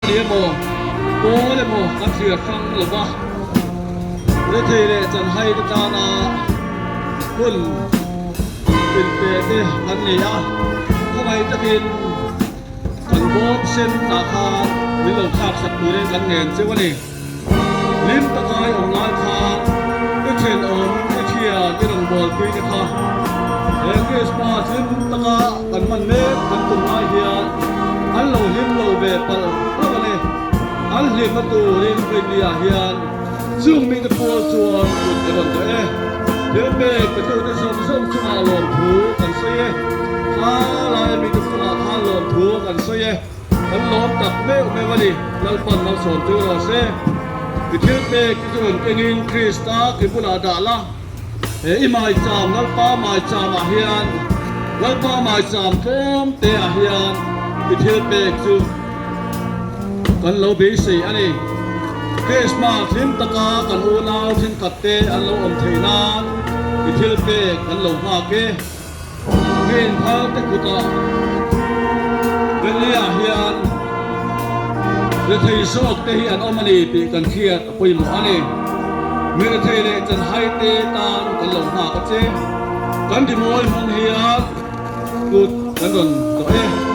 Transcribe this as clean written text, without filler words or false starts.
Ni emaw, pawl emaw kan thlir hrang lo va, rethei leh chanhai te tana hun inpe te kan nei a, khawngaih takin kan bawm sen tah khan min lo thlak sak turin kan ngen cheu a ni. Hlim taka i awm lai khan i thenawm, i thian, i rawngbawlpui te kha he Krismas hlim taka kan hman mek kan tum lai hian an lo hlim lo ve palh hlauh a ni. An hlimna turin Biblia-ah hian chung mite pual chuan kut i rawn dawh e. Thil pek petute zawng zawng chungah lawmthu kan sawi e. Kha laia mite chungah khan lawmthu kan sawi e. Kan lawm tak meuh meuh a ni, Lalpan malsawm chu rawh se. I thil pek te chu rawn kengin Krista ke bulah dah la. He i maicham, Lalpa maicham ah hian, Lalpa maicham tlawm te ah hian i thil pek chu kan lo beisei a ni. Krismas hlim taka kan unau thenkhat te an lo awm theih nan i thil pek kan lo nghak e. Heng phal te kutah Delhi-ah hian rethei zawk te hi an awm a ni tih kan hriat a pawimawh a ni. Mi rethei leh chanhai te tan kan lo nghak a che. Kan rimawi hmang hian kut kan rawn dawh e.